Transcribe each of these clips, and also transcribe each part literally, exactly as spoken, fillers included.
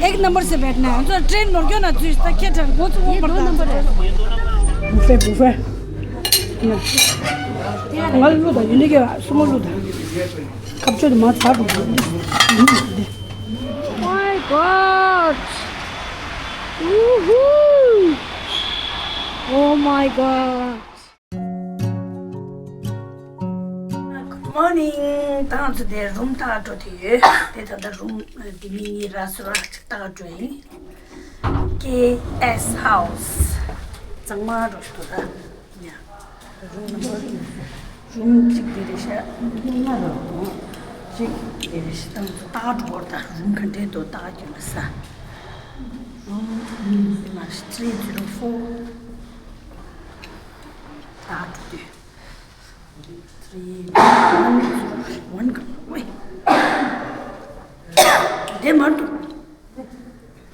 एक नंबर से बैठना है। जो ट्रेन नोर क्यों ना जुइस तक के ठन वो तो वो ये दो नंबर है। Buffet, buffet. ང་ལ་བླུགས་དང་། ཡིན་ནི་གི་སུ་མོ་བླུགས་དང་། ཁ་བཅོས་དུ་མ་ཚར་འགྲོ། My God! Woohoo! Oh my God! Good morning. ད་ང་ཚོ་དེ་རུམ་ལྟ་འགྲོ་དུས་ཡོད། དེ་ད་ལྟ་རུམ་དེ་མི་གཉིས་ར་སོ་ར་ཅིག་ལྟ་འགྲོ་ཡིན། K S House. གཙང་མ་འགྲོ་ཞིག་འདུག་ད། ཡ། རུམ་ནམ་བར་རུམ་གཅིག་དེ་རེད་ཤག་གཅིག་དེ་རེད་ཤག་ད་ང་ཚོ་ལྟ་འགྲོ་བར། ད་རུམ་ག་འདྲས་འདུག་ལྟ་རྒྱུ་ན་ས། རུམ་མ་three zero four. ད་འགྲོ་དུས། Three, one, one གང་། ཝེ། དེ་མ་འདུག་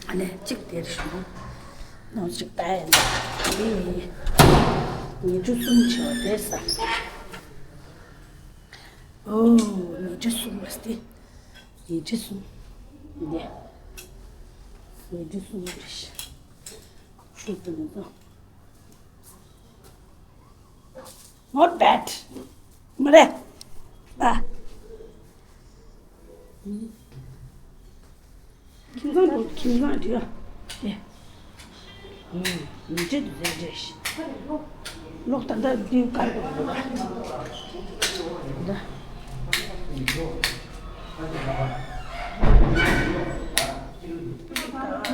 ཨ་ནི་གཅིག་དེར་ཞུ། ནང་གཅིག་ད་ཡིན་ད། ཨེ། ཉི་ཤུ་གསུམ་ཆེ་བ་རེད་ས། ཨོ། ཉི་ཤུ་གསུམ་རེད་དེ། ཉི་ཤུ་གསུམ། འདི། ཉི་ཤུ་གསུམ་རེད་ཤག་ཤུ་དུ་མི་འདུག Not bad. མ་རེད། ཨ། ཁྱིམ་ཚང་དུ་ཁྱིམ་ཚང་དུ་ཡ། དེ། ཨུམ། མི་ཚེ་དུ་ཟེར་རེད་ཤག་ལོག་ད་ལྟ་དུས་དཀར་པོ་འདུག་ད།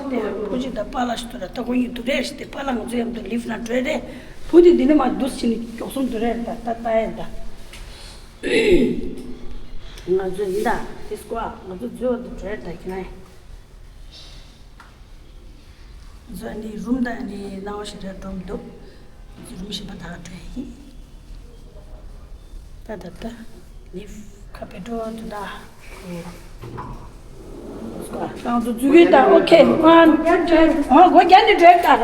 དེ་བུ་གཅིག་དང་པཱ་ལགས་ཤིག་འདུག་ར། ད་ཁོ་གཉིས་འདུག་རེད་ཤག་དེ་པཱ་ལགས་ང་ཚོ་མཉམ་དུ་ལིཕ་ནང་འགྲོ་རེད། བུ་དེ་འདི་ནས་མར་འདུག་ཕྱིན་ནས་མགྱོགས་སོང་འདུག་རེད། ད་ད་ལྟ་ཡིན་ད། ང་ཚོ་ཡིན་ད། དེ་སྐོར་ང་ཚོ་འཛུལ་བ་འདུག་རེད་ད་ཁྱེད་རང་ཡིན། ང་ཚོ་ཨ་ནི་རུམ་དང་ཨ་ནི་སྣང་བ་ཞེ་དྲག་འགྲོ་མི་འདུག་ང་ཚོ་རུམ་གཞན་པ་དག་འགྲོ་ཡ་ཡིན། ད་ད་ད། ལིཕ་ཁ་པེ་ཏྲོ་དུ་ད། ང་ཚོ་འཛུལ་གི་ད། ཨོ་ཁེ། ཝན། ཨོ། སྒོ་རྒྱབ་ནས་འགྲོ་ད་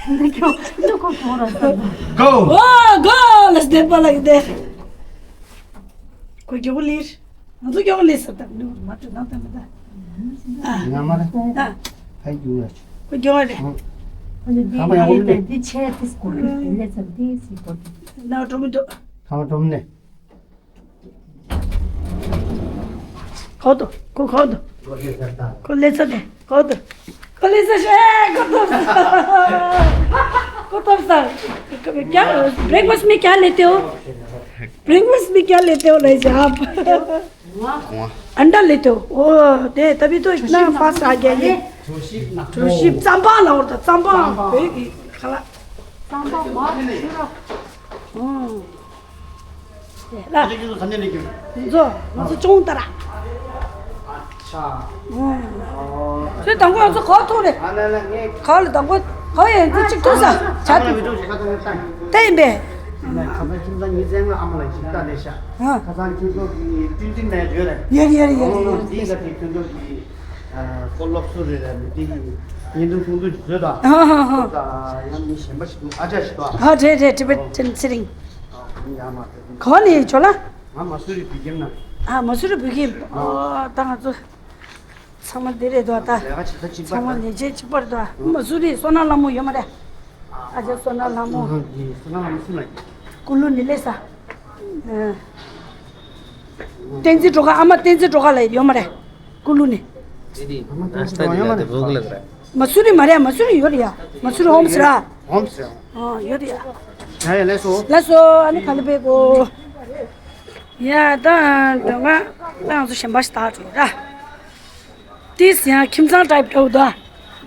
ར། འདི་ཁོ་འདི་ཁོ་གོ་ར་ད། Go! ཨོ། Go! Let's go. ལགས་དེ། ཁོ་རྒྱལ་པོ་ལིར། ང་ཚོ་མགྱོགས་ལས་ཟེར་ད་ནི་མ་གྲོས་ནང་ལྟ་མི་ད། ཨ། ང་མ་རེད། ཨ། ཕ་གི་ཡོད་ཅིག་ཁོ་མགྱོགས་རེད། ཨ། ཁ་པ་ཡག་པོ་མིན་ནས། འདི་ཆེ་ཏིས་སྐོར་ལས་ཟེར་འདི་སི་སྐོར། ན་འགྲོ་མི་འདུག་ཁ་པ་འགྲོ་མི་ནས། ཁོ་ཐོབ། ཁོ་ཁོ་ཐོབ། ཁོ་ལས་ཚར་ཏེ། ཁོ་ཐོབ། ཁོ་ལས་ཚར་ཤག་ཁོ་ཐོབ། ཁོ་ཐོབ་ས། क्या ब्रेकफास्ट में क्या लेते हो? ब्रेकफास्ट में क्या लेते हो? नहीं जी आप। अंडा लेते हो? ओ, दे, तभी तो इतना फास्ट आ गया ये। ཁྲོ་ཞིབ་རྩམ་པ་ལ་འོར་ད་རྩམ་པ། བོད་ཀྱི་ཁ་ལག་རྩམ་པ་མ་ཤི་ར། ཨོ། ལ། ང་ཚོ་ང་ཚོ་ཅུང་ལྟ་ར། ཁྱོད་དང་པོ་ང་ཚོ་ག་པར་ཐུག་རེད། ག་པར་ལ་དང་པོ་ག་པར་ཡིན། ཚོ་གཅིག་ཐུག་ས་བྱ་ཐུག་ད་ཡིན་པས། ཁ་སང་ཁྱིམ་ཚང་ཉི་ཚན་ལྔ་ཨ་མ་ལགས་ཞིག་ལྟ་ལས་ཤག་ཨ། ཁ་སང་ཁྱིམ་ཚང་གི་བསྟན་འཛིན་ནས་ཡོད་རེད། ཡོད་ཡོད་ཡོད་ཡོད། འདི་ལ་དེ་ཁྱོད་ཚོ་གི་ཨ། ཁོ་སློབ་གསོ་རེད་རེད། མི་དེ་གི་བརྙན་ཐུང་ཐུང་ཐུང་ཞིག་བཟོས་དང་། ཧ་ཧ་ཧ། ཁོ་དང་ཡང་མི་གཞན་པ་ཞིག་འདུག་ཨ་ཅག་ཞིག་འདུག་ཨ། རེད་རེད། ཊི་བེ་ཊན་སི་རིང་། ཨ། ཡང་མ་རེད། ག་ནས་ཁྱོད་ལ། ང་མ་སུ་རི་བོད་ཁྱིམ་ན། ཨ། མ་སུ་རི་བོད་ཁྱིམ། ཨ། ད་ང་ཚོ་ཚང་མ་འདི་རེད་དོ་ད། ལས་ཀ་བྱེད་ས་གཅིག་པ་ཚང་མ་རེད། ལས་བྱེད་གཅིག་པ་རེད་དོ། མ་སུ་རི་བསོད་ནམས་ལྷ་མོ་ཡོད་མ་རེད། ཨ་ཅག་བསོད་ནམས་ལྷ་མོ། ཨ། འདི་བསོད་ནམས་ལྷ་མོ་སུ་ལ་ཡིན། ཀུ་ལུ་ནི་ལས་ས། ཨ། བསྟན་འཛིན་སྒྲོལ་དཀར། ཨ་མ་བསྟན་འཛིན་སྒྲོལ་དཀར་ལ་ཡོད་མ་རེད། ཀུ་ལུ་ནི། དེ་དེ་ར་སྟ་དེ་ལ་དེ་བོག་ལ་ར། མ་སུ་རི་མ་རེད། མ་སུ་རི་ཡོད་རེད་ཡ། མ་སུ་རི་ཧོམ་སི་ར། ཧོམ་སི་ར། ཨ། ཡོད་རེད་ཡ། ཡ་ཡ་ལགས་སོ། ལགས་སོ། ཨ་ནི་ག་ལེ་པེ་གོ། ཡ་ད་འགྲོ་ང་ད་ང་ཚོ་གཞན་པ་ཞིག་ད་འགྲོ་ར། ཏིས་ཡང་ཁྱིམ་ཚང་ཊའིབ་འདྲ་བོ་འདུག་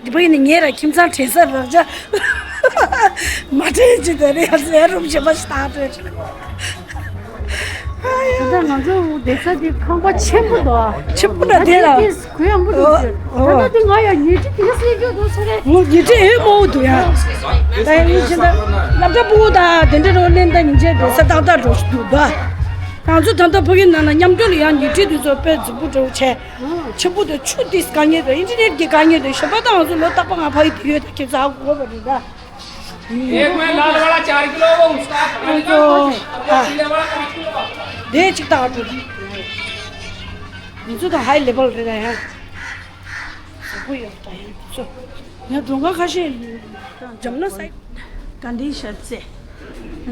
འདི་པ་ཡིན་ནི་ངས་ར་ཁྱིམ་ཚང་དྲན་ས་རག་ཅག་མ་དྲན་ཅི་དེ་རེད། ཡང་སེ་རུམ་ཞེ་མ་ཞིག་ད་དྲན། ད་ང་ཚོ་བསྡད་ས་དེ་ཁང་པ་ཆེན་པོ་འདུག་ཆེན་པོ་ན་དེ་ལ། ད་དེ་གུ་ཡངས་པོ་འདུག་ཨོ། ད་ད་དེ་ང་ཡང་ཉལ་ཁྲི་དེ་སེ་རྒྱུ་འདུག་ས་རེད། ངོ་ཉལ་ཁྲི་ཨེ་མོ་འདུག་ཡ། ད་ཡིན་ཕྱིན་ད་སློབ་གྲྭ་ཕྲུ་གུ་ད་དེ་འདྲ་རོ་ལེན་ད་ཉིན་བྱེད་དེ་ས་ཏག་ཏག་འགྲོ་ཞིག་འདུག་ད་ང་ཚོ་ད་ལྟ་ཕ་གི་ནང་ལ་མཉམ་འབྲེལ་ལ་ཡང་ཉལ་ཁྲི་དེ་ཚོ་དཔེ་རྫིག་པོ་འདྲ་བོ་བྱས། ཆེན་པོ་དང་ཆུ་དེ་དཀའ་ངལ་དང་ཨིན་ཊར་ནེཊ་གི་དཀའ་ངལ་དང་གཞན་པ་དང་ང་ཚོ་ལོ་རྟག་པར་ང་ཕ་ཡུལ་དུ་ཡོད་དང་ཁྱེད་ཚོ་ཧ་གོ་བ་རེད་ད། एक में लाल वाला चार किलो, वो उसका ཁྱེད་ཚོ་ཨ། དེ་གཅིག་ད་ཨ་ཐུ། ང་ཚོ་དང་ཧའི་ལེ་བལ་རེད་ད་ཡ། བུ་ཡོད་པ་ཡིན་ཚོ། ངས་སྒྲུང་ཁ་ཁ་ཤས་འཇམ་ན་སའི་ག་འདྲའི་ཤ་ཚེ་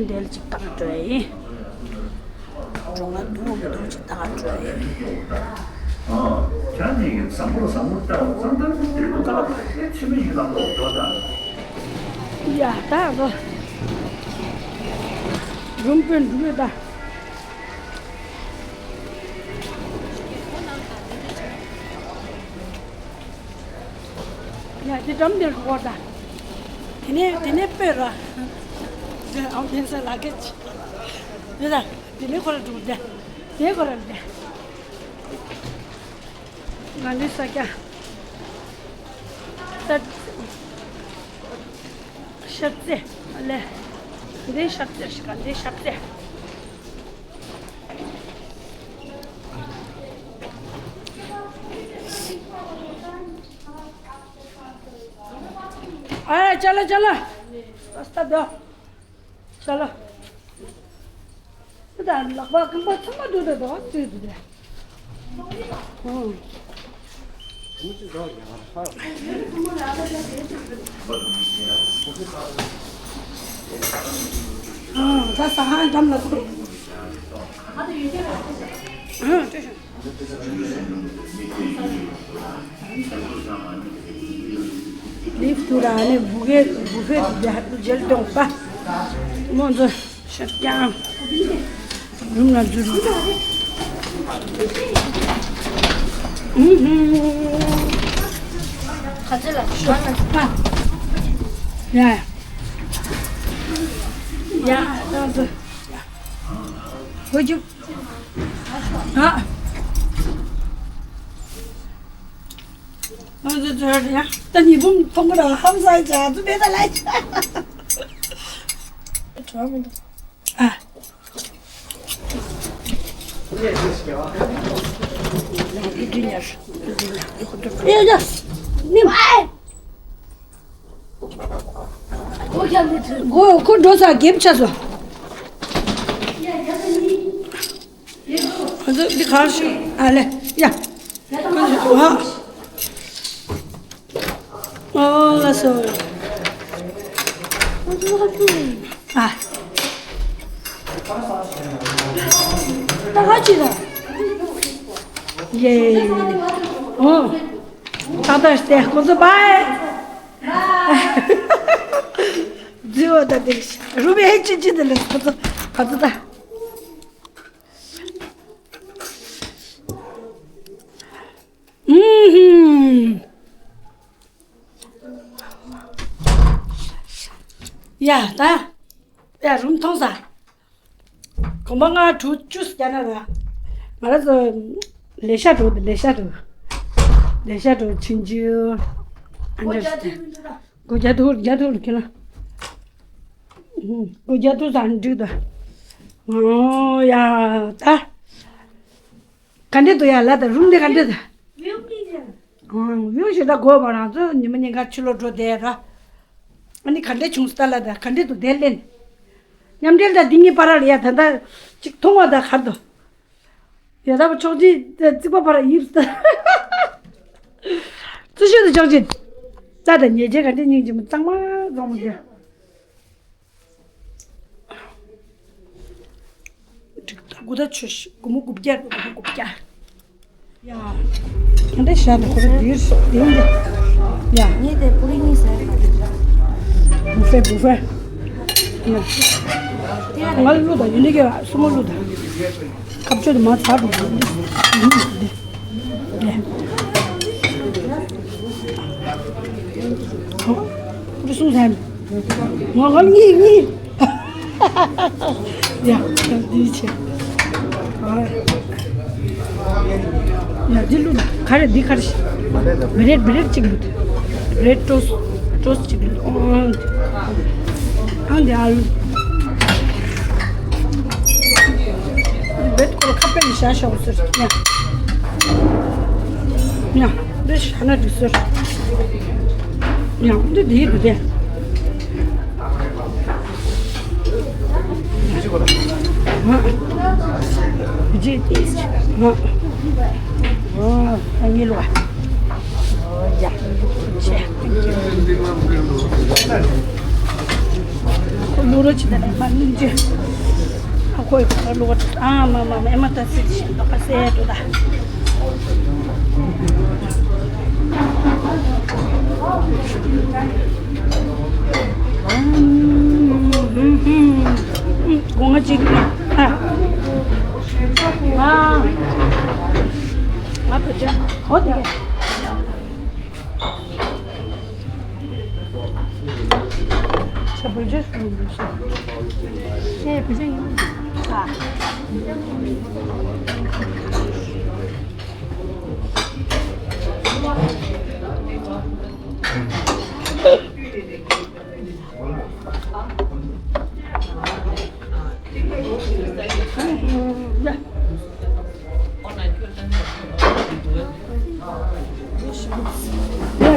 འདེལ་ཅིག་བཏང་འགྲོ་ཡིན། སྒྲུང་ང་འདུག་མི་འདུག་ཅིག་བཏང་འགྲོ་ཡིན། ཨ། ཁྱེད་གཉིས་ཀྱིས་བཟང་པོ་བཟང་པོ་ལྟ་བ་ཙམ་ལྟར་དེ་ལ་ཁ་ལ་ཕལ་ཆེར་མི་ཡིན་ལ་ལོག་འགྲོ་དང་། ཡ་ད་གོ། རུམ་དཔོན་འགྲུལ་ཡོད་ད། ཡ་དེ་འགྲམ་དེར་འགྲོ་ད། དེ་ནས་དེ་ནས་སྤོས་ར། དེ་ཨང་ཕན་ས་ལ་ཀེ་ཅི། དེ་ད་དེ་ནས་ཁོ་ར་འགྲོ་དེ། དེ་ཁོ་ར་འདི། ང་འདི་ས་སྐྱ། ད། ཤར་རྩེ། ལེ། འདི་ཤར་རྩེ་ཞིག་ག་འདི་ཤར་རྩེ། ཨ་ཅ་ལ་ཅ་ལ། ས་སྟ་དོ། ཤ་ལ། ད་ལག་པ་རྐང་པ་ཚང་མ་འདུག་ད་དོ་ཙི་འདུག་ད། ཨོ། ཨ་ད་ས་ཧང་འགྲམ་ལ་ཚུད། ཨ་ཅི་ཤོད། ལིབ་ཏུ་ར་ནི་བུ་གེ་བུ་ཕེ་ཏུ་ཇལ་ཏོང་པ། མོ་ཛོ་ཤར་ཀྱང་རུམ་ལ་འཛུལ། ཧུམ་ཧུམ། ཁ་ཚེ་ལ་ཤོག་ཨ། ཡ་ཡ། ཡ་ཏང་ཙི། ཧོ་ཅུ། ཨ། ཨ་ཙི་ཙི་ཡ། ད་ཉི་བུམ་ཐོང་གི་ར་ཧམ་སང་ཅ་ཙི་བེ་ད་ལ་ཅ། གྲོགས་མི་འདུག་ཨ། ཡ་ཡ། ནིམ། ཁོ་ཁོ་འགྲོ་ས་རྒྱབ་ཆ་སོ། ཁོ་ཚོ་འདི་གར་ཤོག་ཨ་ལེ་ཡ། ཁོ་ཚོ་ཨ། ཨོ་ལ་སོ། ཨ། ད་ག་ཅི་ད། ཡེ། ཨོ། ད་ད་སྟེ་ཁོ་ཚོ་བའི། རྫི་བ་ད་དེ་རུ་བའི་ཧེ་ཅི་ཅི་དེ་ལས་ཁོ་ཚོ་ག་ཚོད་ད། ཨུམ་ཧུམ། ཡ་ད། ཡ་རུམ་ཐོང་ས། གོམ་པ་ལྔ་དྲུག་བཅུ་ཟེར་ན་ར། ང་ར་ཚོ་ལས་ཤ་འགྲོ་འདི་ལས་ཤ་འགྲོ། ལས་ཤ་འགྲོ་ཆུང་ཆུང་། ཨ་འདྲ་ཟེར། སྒོ་རྒྱ་ཐུར་རྒྱ་ཐུར་ཁྱེད་ལ། སྒོ་རྒྱ་ཐུར་ས་འགྲིག་ད། ཨོ་ཡ་ད། ག་འདྲེ་འདུག་ཡ་ལ་ད་རུམ་འདི་ག་འདྲེ་ད། ཡོང་ཞིག་ད་དགོས་པ་རང་ཚོ་ཉི་མ་ཉིན་གང་ཕྱི་ལོགས་འགྲོ་བསྡད་ར། ཨ་ནི་ག་འདྲེ་བྱུང་སྟ་ལ་ད་ག་འདྲེ་འདུག་བསྡད་ལེན། མཉམ་འབྲེལ་ད་འདི་གཉིས་བར་ལ་ཡ་ད་ད་ཅིག་མཐོང་བ་ད་གར་འདུག་ཡ་ད་བ་ཆོག་ཅི་རྩིག་པ་བར་ཡིབ་སྟ། རྩི་ཤོད་དུ་ཆོག་ཅི། རྩ་ད་ཉེས་ཆད་ག་འདྲེ་སྙིང་རྗེ་མོ་གཙང་མ་གཙང་མོ་རྒྱ། དགུ་ད་ཆུ་ཤི་དགུ་མོ་དགུ་བརྒྱ་དགུ་མོ་དགུ་བརྒྱ། ཡ། འདི་ཤ་དང་ཁོ་ར་འདིར་འདིར་འདི། ཡ། ངས་དེ་པུ་རི་གཉིས་ཟ་ཡ་ག་འདི། བུ་ཧྥེ་བུ་ཧྥེ། ཡ། ང་ལ་བླུག་དང་ཡུ་ནི་ཀེ་སུ་མོ་བླུག་དང་། ཁ་བཅོས་དུ་མ་ཚ་འགྲོ་འདི། འདི། འདི་སུང་ཟ་ཡ། ང་ང་གཉིས་གཉིས། ཡ། འདི་བྱས། ཡ་འདི་བླུགས་ན་ག་རེ་འདི་ག་རེ་ཤི། བི་རེད་བི་རེད་གཅིག་བླུགས། བི་རེད་ཊོས་ཊོས་གཅིག་བླུགས། ཨང་འདི་ཨ་ལུ། བེད་ཁོ་ཁ་པེ་ལ་བཞག་ཤོག་ཟེར། ཡ། ཡ། འདི་ཤ་ན་འདི་ཟེར། ཡ་འདི་འདི་འདི་དེ། ང་། ཇི་ཏིས། ང་། ཨོ། ཨ་ནི་ལོ། ཨོ་ཡ། ཁོ་ལུ་རོ་ཅི་ད་ནས་མ་སྙིང་རྗེ། ཨ་ཁོའི་ཁ་ལུ་བ་ཨ་མ་མ་མ་ཨེ་མ་ད་སི་ཏི་ཤི་ཏོ་ཁ་སེ་ཏོ་ད། སྒོ་ང་གཅིག་ཨ། ཨ། ང་བུ་ཅག་ཧོ་དེ། ཡང་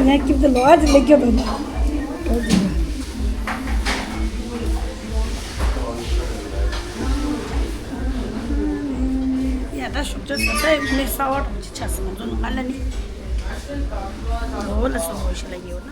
ངས་སྐྱིད་དུ་ལོ་ཨ་ཙི་ལེགས་སྐྱོ་བ། ཡ་ད་ཤུགས་ཆེ་ས་ས་ཡི་མི་ས་བ་རོགས་ཅི་ཆ་སོང་ཚོ་ང་ལ་ནི། འོ་ལ་སོང་བ་ཞིག་ལ་ཡོད་ན།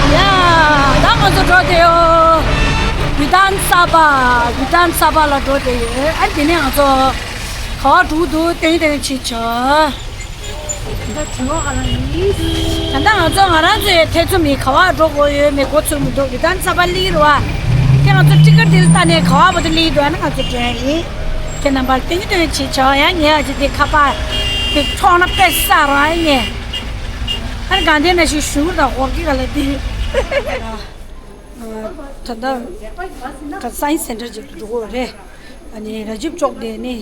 ཡ། ད་ང་ཚོ་འགྲོ་དེ་ཡོ། བྷུ་ཏན་གསར་པ། བྷུ་ཏན་གསར་པ་ལ་འགྲོ་དེ་ཡོད། ཨ་དེ་ནས་ང་ཚོ་ག་བ་འགྲོ་འདུག་ཏེང་ཏེང་བྱེད་ཆོག་ད་ལྟ་ང་ཚོ་ང་རང་ཚོའི་ཐེ་ཚོམ་མི་ག་བ་འགྲོ་དགོས་ཡོད་མེད་གོ་ཚོད་མི་འདུག་བྷུ་ཏན་གསར་པ་སླེབས་རེད་བ། ཁྱེད་ང་ཚོ་ཊི་ཀེ་ཊི་དེ་ལ་ལྟ་ནས་ག་བ་བར་དུ་སླེབས་འདུག་ཨ་ན་ང་ཚོ་འགྲོ་ཡ་ཡིན། ཁྱེད་རྣམ་པར་སྟོན་གྱི་སྟོན་གྱི་བྱེད་ཆོག་ཡང་ཉེ་བ་ཅིག་དེ་ཁ་པར་དེ་འཕྲོག་ན་དཔེ་བསགས་རོགས་ཨ་ཉེ། ཨ་ནི་གང་དེ་ན་ཞིག་ཞུ་དང་འོག་གི་ག་ལ་དེ། ད་ལྟ་ད་སའེན་སི་སེན་ཊར་ཅིག་ཏུ་འགྲོ་དགོས་རེད། ཨ་ནི་ར་ཇིབ་ཅོག་དེ་ནི་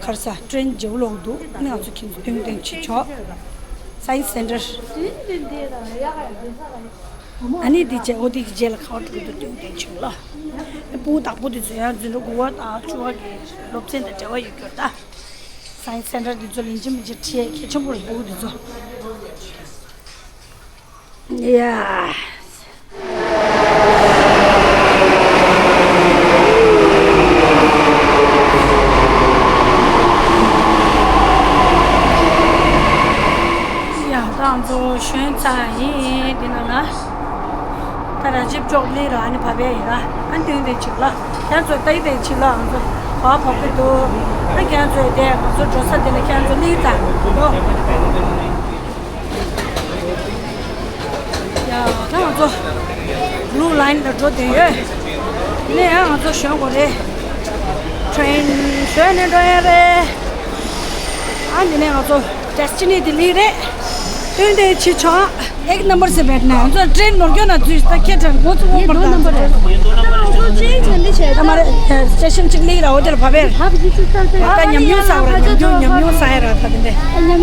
གར་ས་ཊེན་བརྗེ་པོ་ལོག་འདུག་ཨ་ནི་ང་ཚོ་ཁྱིམ་སྟོན་གྱི་སྟོན་གྱི་བྱེད་ཆོག་སའེན་སི་སེན་ཊར། ཨ་ནི་འདི་བྱས་འོ་འདི་གི་རྗེས་ལ་ཁ་བ་དྲུག་ཏུ་སྟོན་གྱི་བྱུང་ལ། སྤུ་བོ་དང་པོ་འདི་ཚོ་ཡང་རྫུན་འགྲོ་དགུ་བ་དང་བཅུ་བ་གི་སློབ་ཚན་དང་འབྲེལ་བ་ཡོད་རྒྱུར་ད། སའེན་སི་སེན་ཊར་འདི་ཚོ་ལིན་ཅི་མི་ཅི་ཁྲིད་གལ་ཆེན་པོ་རེད་སྤུ་བོ་འདི་ཚོ། ཡ། ཡ་ད་ང་ཚོ་ཞོན་ཚར་ཡིན། འདི་ནང་ལ་ད་ར་ཇིབ་ཅོག་ལི་ར་ཨ་ནི་བ་བའི་ཡིན་ལ་ཨ་ནི་དེ་འདྲ་ཅིག་ལ་ཁྱེད་ཚོ་ལྟ་ཡི་དེ་ཅིག་ལ་ང་ཚོ་བ་བབ་ཀྱི་འདུག་ཨ་ཁྱེད་ཚོ་དེ་ང་ཚོ་འགྲོ་ས་དེ་ལ་ཁྱེད་ཚོ་ལི་ཙང་འདུག་ཡ་ད་ང་ཚོ་བླུ་ལའིན་ལ་འགྲོ་བསྡད་ཡོད། དེ་ནས་ཡང་ང་ཚོ་ཞོན་དགོས་རེད། ཊེན་ཞོན་ནས་འགྲོ་ཡ་རེད། ཨ་འདི་ནས་ང་ཚོ་ཌེ་སི་ཊི་ནེ་ལྡི་ལི་རེད། སྟོན་དེ་ཕྱི་ཆོག་ཨེག་ནམ་བར་སེ་བེད་ན་ང་ཚོ་ཊེན་ནོར་སྐྱོན་ན་འཛུལ་ད་ཁྱེད་ཊེན་འགོ་ཚུགས་འོང་མར་ད་ང་ཚོ་ཊེན་ད་མ་རེད་སི་ཊེ་ཤན་གཅིག་ལི་ར་འོ་དེར་བབས་པས། ད་ཉམས་མྱོང་བསགས་ར་ཉམས་མྱོང་ཉམས་མྱོང་བསགས་ཡ་ར་ད་དེ་འདྲས།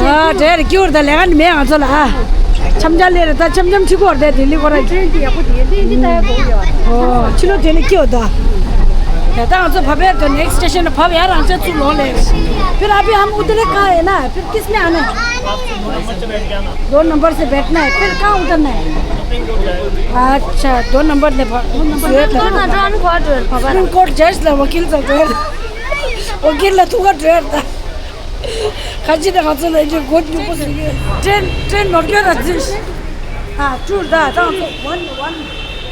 ཨ་འདྲས་རེད་སྐྱིད་པོ་རེད་ད་ལས་ཀ་ནི་མེད་ང་ཚོ་ལ་ཨ། འཆམ་འཆམ་ལས་རེད་ད་འཆམ་འཆམ་ཁྲི་སྐོར་དེ་དེ་ལི་སྐོར་ར། ཨོ་ཕྱི་ལོ་དེ་ནི་སྐྱིད་པོ་ད། ཡ་ད་ང་ཚོ་བབས་པས་ད་ནེག་སི་ཊེ་ཤན་ལ་བབས་ཡ་རང་ཚོ་ཚུར་ལོག་ལས། ཕིར་ཨ་བི་ཧམ་ཨུ་དེ་ལས་ཀ་ཡེ་ན་ཕིར་ཀིས་ནེ་ཨ་ནེ། دو نمبر سے بیٹھنا ہے، پھر کہاں اترنا ہے؟ اچھا، دو نمبر نے پھر نا ڈران کو ڈر پھر سپریم کورٹ جج لا وکیل سا ڈر۔ وکیل لا تو کا ڈر تھا۔ ཁ་ཅིག་ནས་ང་ཚོ་ལ་འདི་སྒོ་ཉུང་པོ་ཟིག་ཡོད། ཊེན་ཊེན་ནོར་སྐྱོན་ལ་འཛུལ། ཨ་ཊུ་ད་ད་ང་ཚོ་ཝན་ཝན།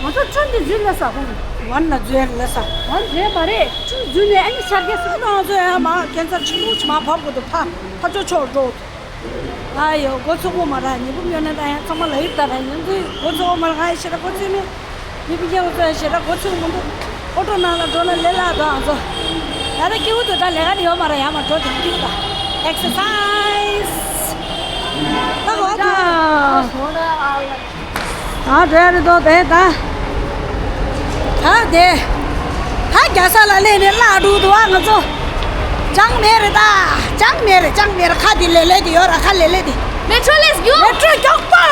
ང་ཚོ་ཊེན་དེ་འཛུལ་ལ་ས་ཧོ། ཝན་ལ་འཛུལ་ལ་ས། ཝན་རེད་མ་རེད་ཊུ་འཛུལ་ནས་ཨ་ནི་ཤར་གྱི་སོང་། ང་ཚོ་ཡང་མ་ཁྱད་མཚར་ཆེན་པོ་ཆེ་མ་བབས་དགོས་འདུག་ཕ་ཕ་ཅོ་ཆོག་འགྲོ། ཨ་ཡོ་མགོ་ཚོད་པོ་མ་ར་ཉི་པོ་ཉོ་ན་ད་ཡང་ཚང་མ་ལ་ཡིབ་ད་ར་ཡིན་ཚུལ་མགོ་ཚོད་པོ་མ་ར་ང་ཡི་ཤེས་ར་མགོ་ཚོད་ནི། མི་བུ་སྐྱེ་བོ་ཚོ་ཞེ་དྲག་གོ་ཚུགས་མི་འདུག་ཨོ་ཊོ་ནང་ལ་འགྲོ་ན་ལས་སླ་དོ་ཨང་ཚོ། ད་ལྟ་སྐྱིད་པོ་འདུག་ད་ལས་ཀ་ཡོད་མ་རེད་ཡར་མར་འགྲོ་དེ་སྐྱིད་པོ་དང་། ཨེག་སར་སའིཛ། ད་གོ་ད། ཨ་འགྲོ་ཡ་རེད་དོ་དེ་ད། ད་དེ། ད་རྒྱ་ས་ལ་སླེབས་ནས་གླགས་འགྲོ་འདུག་ཨ་ང་ཚོ། ཅང་མེད་རེད་ད། ཅང་མེད་རེད་ཅང་མེད་རེད་ཁ་དེ་ལེ་ལེ་དེ་ཡོད་ར་ཁ་ལེ་ལེ་དེ། མེ་ཊྲོ་ལེས་རྒྱུག་མེ་ཊྲོ་མགྱོགས་པོ།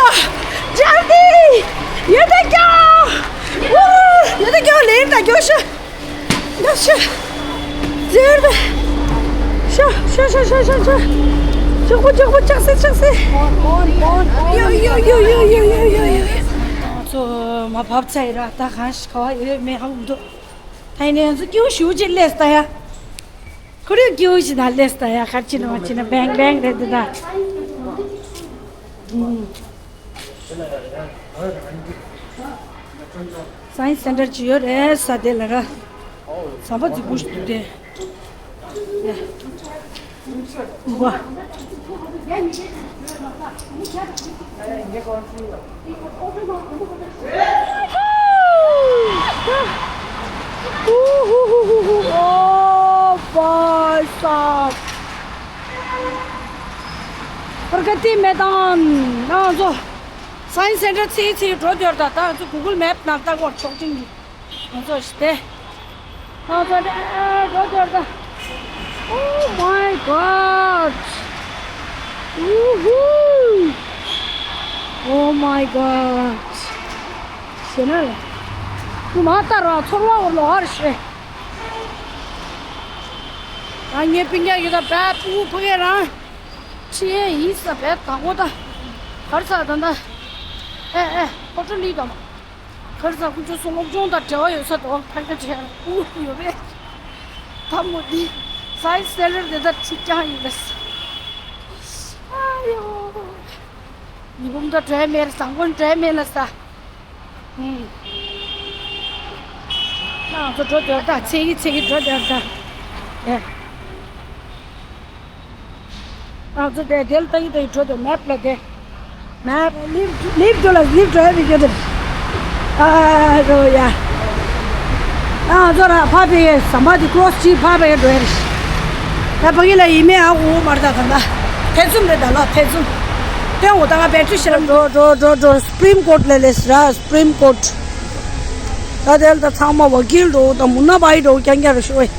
ཇལ་དི། ཡོད་ད་ཀྱོ། ཡོད་ད་ཀྱོ་ལེན་ད་ཀྱོ་ཤ། ཡ་ཤ། ཟེར་ད། ཤ་ཤ་ཤ་ཤ་ཤ། ལྕགས་པོ་ལྕགས་པོ་ལྕགས་སེ་ལྕགས་སེ། ཡོ་ཡོ་ཡོ། ང་ཚོ་མར་བབས་ཚར་ཡིན་ར། ད་གང་ཞིག་ག་བ་ཡོད་མེད་ཧ་གོ་མི་འདུག་ད་ཡིན་ནའི་ང་ཚོ་སྐྱིད་པོ་ཞེ་པོ་ཅིག་སླེབས་སོང་ད་ཡ། ཁོ་རང་སྐྱིད་པོ་ཞིག་ན་སླེབས་སོང་ད་ཡ། ག་རེ་བྱས་ན་མ་བྱས་ན་བེང་བེང་རེད་འདི་ད། སའེན་སི་སེན་ཊར་ཅིག་ཡོད་རེད་ས་དེ་ལ་ར། ཟམ་པ་རྫིག་པོ་ཞིག་འདུག་སྟེ། ཡ། ཝ། ཨོ་བྷའི་སཱབ། པར་ག་ཏི་མེ་དཱན། ང་ཚོ་སའེན་སི་སེན་ཊར་ཚེ་ཚེ་འགྲོ་འདོད་ད། ད་ང་ཚོ་གུ་གལ་མེབ་ནང་ལྟ་སྐོར་ཆོག་ཅིང་གི། ང་ཚོ་ཞི་བདེ། ང་ཚོ་འགྲོ་འདོད་ད། Oh my God! Woohoo! Oh my God! ཞེ་ན་ལ། ཁུ་མ་ལྟར་བ་ཚོར་བ་འོར་ལོ་ཧར་ཤེ། ང་ངའི་སྤུན་ཀྱག་ཡོད་ད་བས་ཕུ་བོ་ཕ་གི་རང་། ཁྲི་ཡན་ཡིན་ས་བས་དང་པོ་ད། གར་ས་ད་ད། ཨེ་ཨེ་ཧོ་ཊེལ་ལི་དང་། གར་ས་ཁུ་ཆོ་སོ་སློབ་སྦྱོང་དང་འབྲེལ་བ་ཡོད་ས་དོ་ཕ་གི་ཆེ་ཕུ་བོ་ཡོད་པས། ད་མོ་འདི་སའེན་སི་སེན་ཊར་དེ་ད་ཁྲི་རྐྱང་ཡིན་པས། ཨ་ཡོ། ཉི་འབུམ་ད་འགྲོ་ཡ་མེད་རེད། བཟང་པོ་འགྲོ་ཡ་མེད་ལ་ས། ཨུམ། ང་ཚོ་འགྲོ་འདོད་ད། ཚེ་གི་ཚེ་གི་འགྲོ་འདོད་ད། ཨེ། ང་ཚོ་དེ་དེ་ལ་ལྟ་གི་ལྟ་གི་འགྲོ་འདོད་མེབ་ལ་དེ། མེབ། ལིབ་ལིབ་འགྲོ་ལ་ལིབ་འགྲོ་ཡ་མི་འགྲོ་འདོད། ཨ་རོ་ཡ། ང་ཚོ་ར་ཕ་བེ་ཟམ་པ་དེ་ཀོ་རོ་སི་ཅི་ཕ་བེ་འགྲོ་ཡ་རེད། ད་ཕ་གི་ལ་ཡིན་མེད་ཨ་འུ་མར་ད་གང་ད། ཐེ་ཚོམ་རེད་ད་ལོ་ཐེ་ཚོམ། སྟོན་འོ་ད་ང་བེ་ཊི་རི་ཤེལ་འགྲོ་འགྲོ་འགྲོ་འགྲོ་སུ་པི་རིམ་ཀོ་ཊི་ལ་ལས་ར་སུ་པི་རིམ་ཀོ་ཊི། ད་དེ་ལ་ད་ཚང་མ་ཝ་ཀིལ་འགྲོ་ད་མུ་ན་བྷའི་འགྲོ་རྐྱང་རྐྱང་རེད་ཤོད་ཨེ།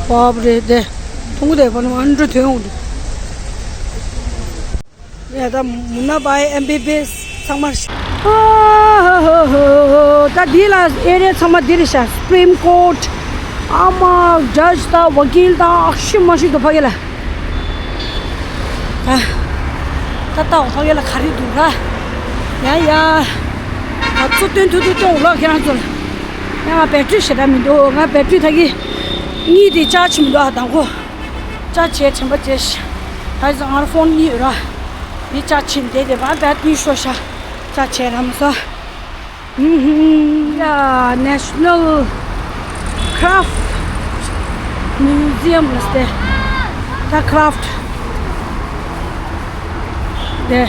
བབ་རེད་དེ། ཐུང་དེ་པ་ནི་ཨན་འགྲོ་དོན་འོ་འགྲོ། ཡ་ད་མུ་ན་བྷའི་ཨེམ་བི་བི་ཨེས་ཚང་མར་ཤ། ད་འདི་ལ་ཨེ་རི་ཡ་ཚང་མ་འདི་རེད་ཤག་སུ་པི་རིམ་ཀོ་ཊི། ཨ་མ་ཇ་ཇི་དང་ཝ་ཀིལ་དང་ཨ་ཤི་མ་ཤི་དུ་ཕ་གི་ལ། ད་ད་ལྟ་ཕ་གི་ལ་ག་རེ་འདུག་ར། ཡ་ཡ། ད་ཚུར་སྟོན་ཐུབ་ཐུབ་སྟོན་འོ་ལོག་ཁྱེད་རང་ཚོ་ལ། ཡ་ང་བེ་ཊི་རི་ཞེ་དྲག་མི་འདུག་ང་བེ་ཊི་རི་ད་གི་གཉིས་དེ་ཅར་ཇི་མི་འདུག་ཨ་དང་པོ། ཅར་ཇི་བྱས་དྲན་པ་བྱས་ཤག་ད་ཡིན་ཙང་ང་ལ་ཕོན་གཉིས་ཡོད་ར། འདི་ཅར་ཇི་བྱས་ནས་བསྡད་དེ་བ་བེ་ཊི་རི་ཤོར་ཤག་ཅར་ཇི་བྱས་ར་མ་སོང་། ཧུམ་ཧུམ། ཡ་National Craft Museum ལ་སྟེ། ད་ཁ་རཕ་ཊི་དེ།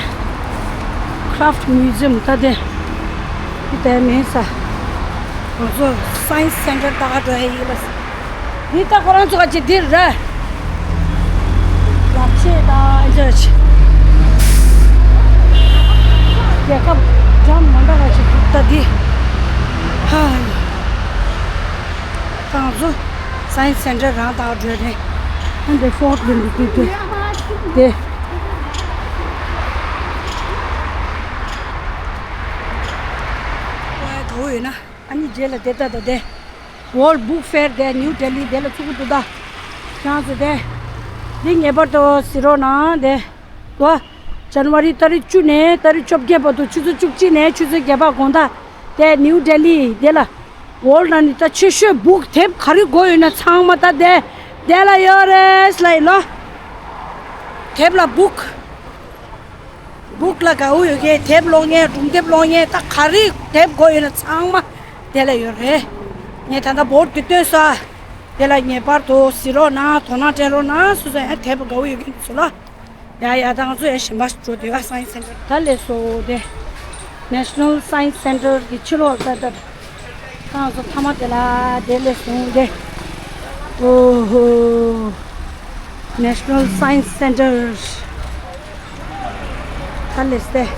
Craft Museum ད་དེ། དེ་མིན་ས། ང་ཚོ་Science Center ད་ག་འགྲོ་ཡ་ཡིན་ལ། འདི་ད་ཁོ་རང་ཚོ་ག་ཅིག་འདིར་རེད། ལག་ཆས་དང་འདིར་ཆེ། རྒྱལ་ཁབ་འདྲ་མི་འདྲ་བ་ཞིག་འདུག་ད་འདི། ཧ། ད་ང་ཚོ་Science Center རང་ད་ག་འགྲོ་རེད། ཨ་འདི་ཕོར་ཊི་འདི་འདུག་འདུག་འདུག་དེ། ཨ་ག་བོ་ཡོད་ན་ཨ་ནི་རྗེས་ལ་དེ་ལྟ་ད་དེ། World Book Fair དེ་ནིའུ་ཌེ་ལི་དེ་ལ་ཚུགས་ཀྱི་འདུག་ད། ཁྱེད་རང་ཚོ་དེ། འདི་ངེས་པར་དུ་གཟིགས་རོགས་གནང་དེ། ལོ། ཇན་ཝ་རི་ཏ་རིག་བཅུ་ནས་ཏ་རིག་བཅོ་བརྒྱད་བར་དུ་ཆུ་ཚོད་བཅུ་གཅིག་ནས་ཆུ་ཚོད་བརྒྱད་བར་དགོང་དག་དེ་ནིའུ་ཌེ་ལི་དེ་ལ། World ནང་ནས་ད་ཆེ་ཤོས་བུག་དེབ་ག་རེ་དགོས་ཡོད་ན་ཚང་མ་ད་དེ་དེ་ལ་ཡོད་རེད་ལ་ཡིན་ལོ། དེབ་ལ་བུག་བུག་ལ་དགའ་བོ་ཡོད་མཁན་དེབ་ཀློག་མཁན་སྒྲུང་དེབ་ཀློག་མཁན་ད་ག་རེ་དེབ་དགོས་ཡོད་ན་ཚང་མ་དེ་ལ་ཡོད་རེད། ངས་ད་ལྟ་བོར་དུ་བཏོན་ས། དེ་ལ་ངེས་པར་དུ་གཟིགས་རོགས་གནང་དོ་སྣང་སྤྲད་རོགས་གནང་སོ་སོ་ཡང་དེབ་དགའ་བོ་ཡོད་མཁན་དེ་ཚོ་ལ། ཡ་ཡ་ད་ང་ཚོ་ཡང་གཞན་པ་ཞིག་འགྲོ་དུས་ཨ་Science Center ད་ལས་སོ་དེ། National Science Center གི་ཕྱི་ལོགས་ད་ད། ཁང་བཟོ་མཐའ་མ་དེ་ལ་དེ་ལས་བཟུང་སྟེ། ཨོ་ཧོ། National Science Center ད་ལས་སྟེ།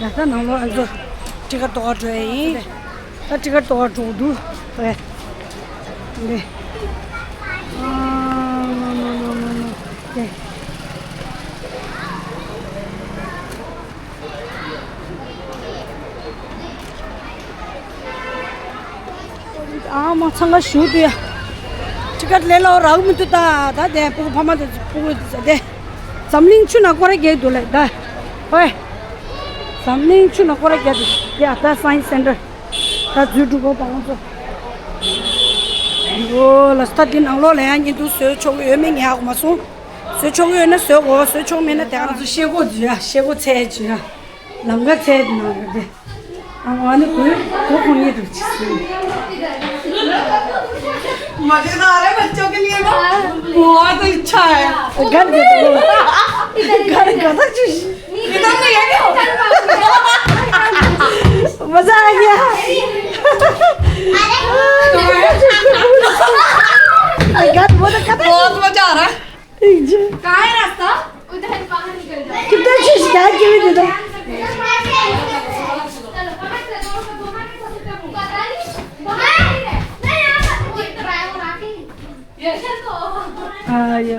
ཡ་ད་ནང་ལོགས་ཨ་ཚོ་ཊི་ཀེ་ཊི་ཏོག་འགྲོ་ཡ་ཡིན། ད་ཊི་ཀེ་ཊི་ཏོག་འགྲོ་འདུག་རེད། འདི། ཨ། ནོ་ནོ་ནོ་ནོ་ནོ། དེ། ཨ་མ་འཚང་ཁ་ཞུ་དུ་ཡ། ཅི་ཀ་ལེ་ལོ་རག་མི་འདུག་ད་ད་དེ་སྤུ་གུ་ཕ་མ་དེ་སྤུ་གུ་དེ་འཛམ་གླིང་ཆུ་ན་སྐོར་ར་རྒྱག་འདུག་ལེ་ད། ཧོꯏ། འཛམ་གླིང་ཆུ་ན་སྐོར་ར་རྒྱག་འདུག་ཡ། ད་སའེན་སི་སེན་ཊར་ད་འཛུལ་འགྲོ་གོ་པ་ང་ཚོ། ཨོ་ལ་ས་ད་འདི་ནང་ལོགས་ལ་ཡང་ཉིན་དུ་བཟོས་ཆོག་ཡོད་མེད་ངས་ཧ་གོ་མ་སོང་། བཟོས་ཆོག་ཡོད་ན་བཟོས་གོ་བཟོས་ཆོག་མེད་ན་དེ་ང་ཚོ་ཤེལ་སྒོ་འཛུལ་ཡ། ཤེལ་སྒོ་ཚད་འཛུལ་ཡ། ལམ་ཁ་ཚད་ནང་རེད་དེ། ཨ་ཨ་ནི་གོས་གོས་གོན་ཡས་འདུག་ཅི་སྲིད། མ་དེ་ན་རེ་མ་ཅོ་ཀི་ལི་ཡ་ན། བོ་ཨ་ཏི་ཆ་ཡ། གར་གི་གར་ག་ད་ཅི། मजा आ गया। गन वो तो खत्म। बहुत मजा आ रहा है। कहाँ है रास्ता? उधर बाहर निकल जाओ। कितना चीज क्या क्यों दे दो। हाँ, ये।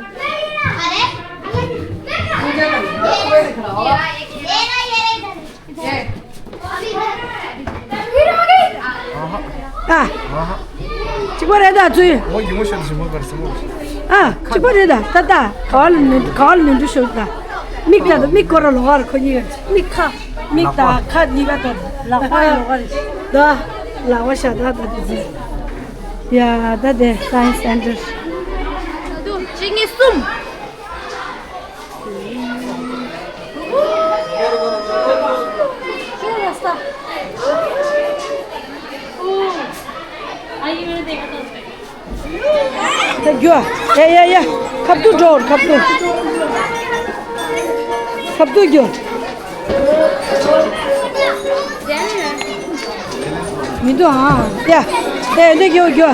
ཨ། གཅིག་པ་རེད་ད་ཚུལ། ཨ། གཅིག་པ་རེད་ད་ད་ད་ག་བ་ལ་ནུ་ག་བ་ལ་ནུ་འདུ་ཤོད་ད། མིག་ད་ད་མིག་སྐོར་ར་ལོག་ག་ར་ཁོ་གཉིས་ཀ་མིག་ཁ་མིག་ད་ཁ་གཉིས་ཀ་ད་ལག་པ་ལོག་ག་ར་ད་ལག་པ་ཤ་ད་ད་དེ་ཚོ། ཡ་ད་དེ་སའེན་སི་སེན་ཊར། གཅིག་གཉིས་གསུམ། ད་རྒྱུ། ཡ་ཡ་ཡ། ཁ་ཐུག་འགྲོ། ཁ་ཐུག་ཁ་ཐུག་རྒྱུ། མི་འདུག་ཨ། ཡ། ཡ་འདི་རྒྱུ་རྒྱུ།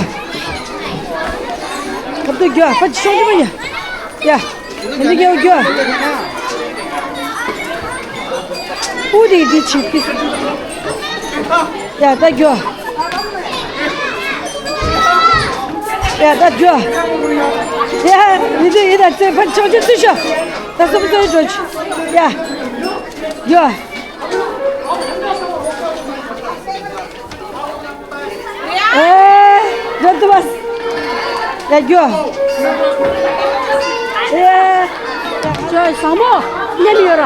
ཁ་ཐུག་རྒྱུ། ཕ་ཆོག་གི་མ་ཡ། ཡ། འདི་རྒྱུ་རྒྱུ། ཨུ་དེ་དེ་ཆིག་གི། ཡ་ད་རྒྱུ། ཡ་ད་རྒྱུ། ཡ་འདི་འདི་ཡི་ད་ཚེ་ཕ་ཆོག་གི་ཚུལ་ཤོག་ད་སོ་སོ་ཡི་འགྲོ་ཆུ། ཡ། རྒྱུ། ཨེ། འགྲོ་ཐུབ་པ། ཡ་རྒྱུ། ཨེ། ཅོ་བཟང་མོ། མཉམ་ཡོད་ར།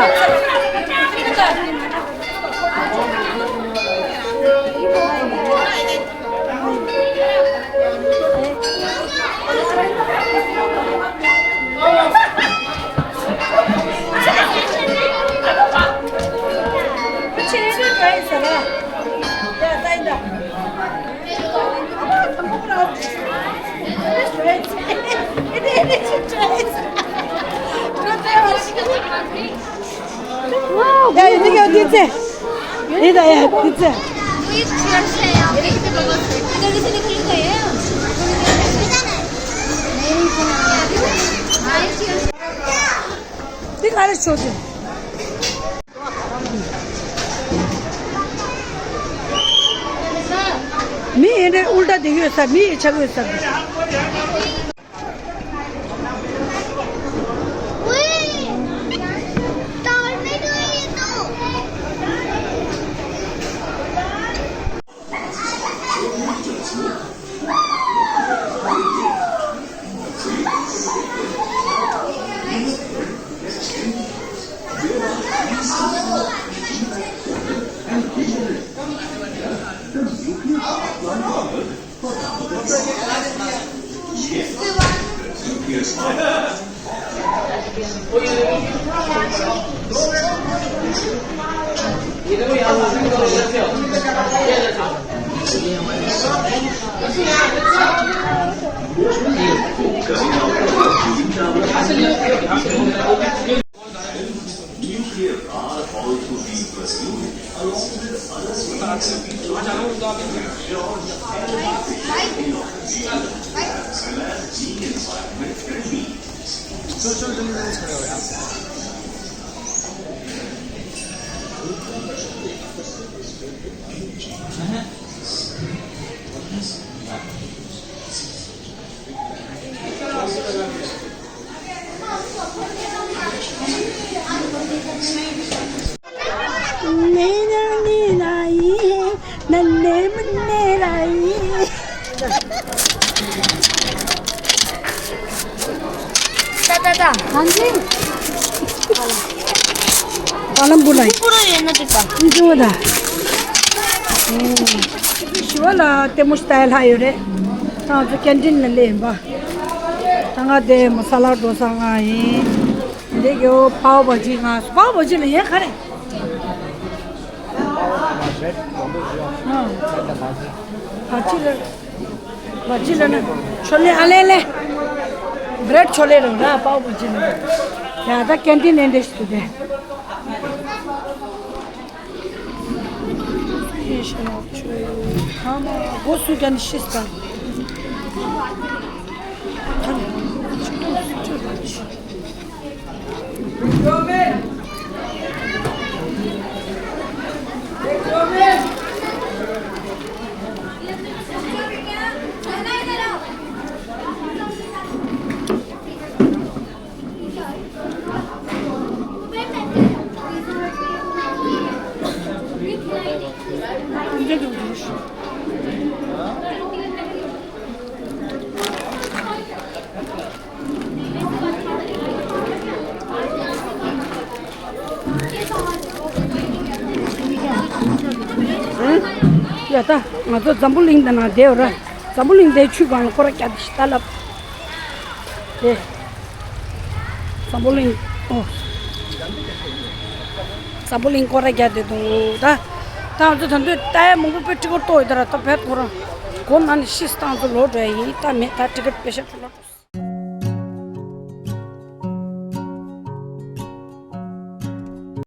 ཡ་ཡི་འདི་གའི་འདི་ཚེ། ཡི་ད་ཡ་འདི་ཚེ། འདི་ག་རེ་ཆོག་ཅིང་། མི་ཡིན་ནའི་ཨུལ་ཊ་དེ་ཡོད་ས། མི་ཡི་ཆགས་ཡོད་ས། Nuclear are also being pursued along with other scientific research and technological innovations, as well as being environment friendly. Social deliverance करेगा यार। ད་ཧན་ཇི། ཨ་ལམ་བུ་ལ། བུ་ར་ཡོད་ན་དེ་ད། ཨིན་ཇུ་ད། ཞི་བ་ལ་ལྟད་མོ་ལྟ་ཡ་ལྷག་ཡོད་རེད། ད་ང་ཚོ་ཀེན་ཊིན་ལ་སླེབས་ཡིན་པ། ད་ང་དེ་མ་ས་ལ་འགྲོ་ས་ང་ཡིན། འདི་གི་པའོ་བྷ་ཇི་ང་། པའོ་བྷ་ཇི་ལ་ཡན་ག་རེ། ཨ། བྷ་ཇི་ལ། བྷ་ཇི་ལ་ན་ཆོ་ལེ་ཨ་ལེ་ལེ། བྷྲེཌ་ཆོ་ལེ་རང་ར། པའོ་བྷ་ཇི་ལ། ཡ་ད་ཀེན་ཊིན་ནས་འདྲེ་ཞིག་ཏུ་དེ། ཨེ་ཤ་ན་ཆོ་ཡོ། ཧ་མ་སྒོ་སུ་ཀ་ནི་ཤིས་ཀ། ཡ་ད་ང་ཚོ་འཛམ་བུ་གླིང་དེ་ནང་བསྡད་ཡོད་ར། འཛམ་བུ་གླིང་དེ་ཆུ་སྒང་ལ་སྐོར་ར་རྒྱག་དེ་ཤི་ད་ལབ། དེ། འཛམ་བུ་གླིང་། ཨོ། འཛམ་བུ་གླིང་སྐོར་ར་རྒྱག་དེ་འདུག་ད། ད་ང་ཚོ་ད་དུང་ལྟ་ཡ་མང་པོ་དཔེ་ཊི་ཀེཊ་གཏོང་ཡོད་ད་ར། ད་བེད་ཁོ་རང་སྒོ་ནང་ནས་ཤི་སྟངས་ཚོ་ལོག་འགྲོ་ཡ་ཡིན། ད་མེད། ད་ཊི་ཀེཊ་པེ་ཤ་ཁྲོ་ལ་འགྲོ།